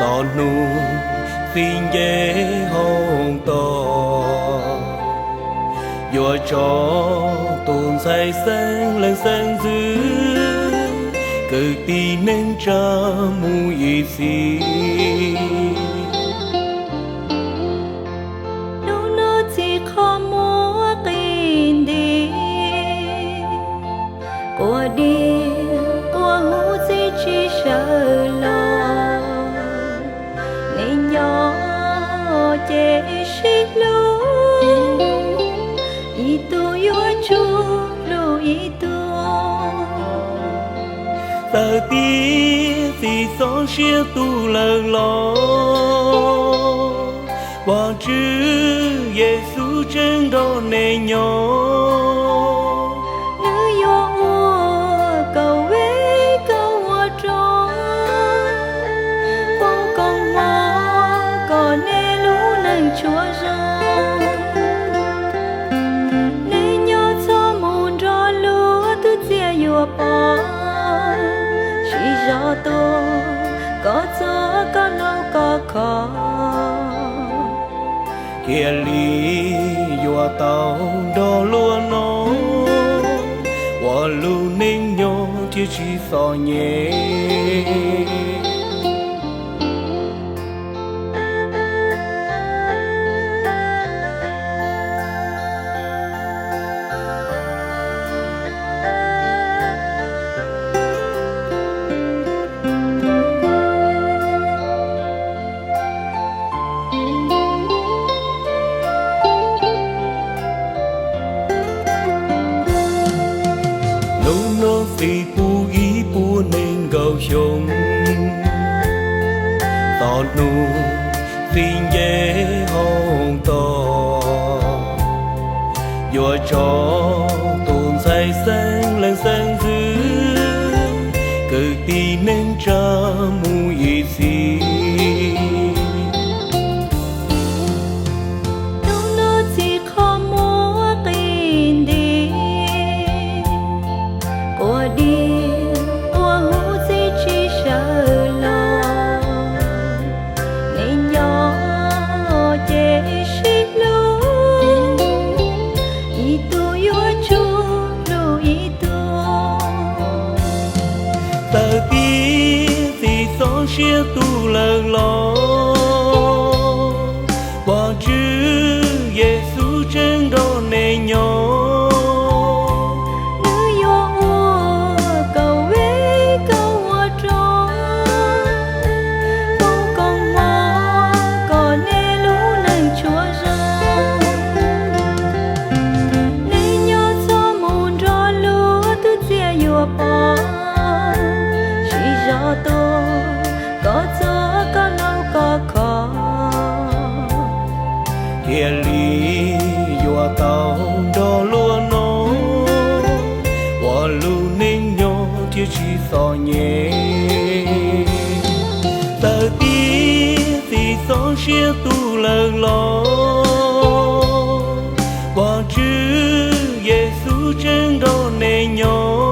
Txog hnub txij nce hauv tos, yuav tso tus ntxhais xeeb leej xeeb ntxwv, kwv tij neej tsa mus ib txhis. Hnub no txiv qhov muag qis nti, quas diav quas huv txiv tsis sawv los, neeg nyob ces sib hlub, ib tug yuav tsum hlub ib tug. Tawm tiav txiv txoj sia tu lawm los, Vajtswv Yexus tseem nrog neeg nyob. Nws yuav ua koj vej koj ua rog, foom koob hmoov kom nej lub neej tsuas zoo. Neeg nyob txhob mus nrog luag, twb txiaj yuav pom, siv zog tuag kom txog koj laug koj khov. Thiaj li yuav tau nrog luag noj, ua lub neej nyob thiaj tsis txom nyem. Hnub no txiv pub ib puas nees nkaum xyoo, txog hnub txij nce hauv tos, yuav tso tus ntxhais xeeb leej xeeb ntxwv, kwv tij neej tsa mus ib txhis. Hnub no txiv qhov muag qis nti, quas diav quas huv txiv tsis sawv los, neeg nyob ces sib hlub, ib tug yuav tsum hlub ib tug. Tawm tiav txiv txoj sia tu lawm los, Vajtswv Yexus tseem nrog neeg nyob. Nws yuav ua koj vej koj ua rog, foom koob hmoov kom nej lub neej tsuas zoo. Neeg nyob txhob mus nrog luag, twb txiaj yuav pom, siv zog tuag kom txog koj laug koj khov. Thiaj li yuav tau nrog luag noj, ua lub neej nyob thiaj tsis txom nyem. Tawm tiav txiv txoj sia tu lawm los, Vajtswv Yexus tseem nrog neeg nyob.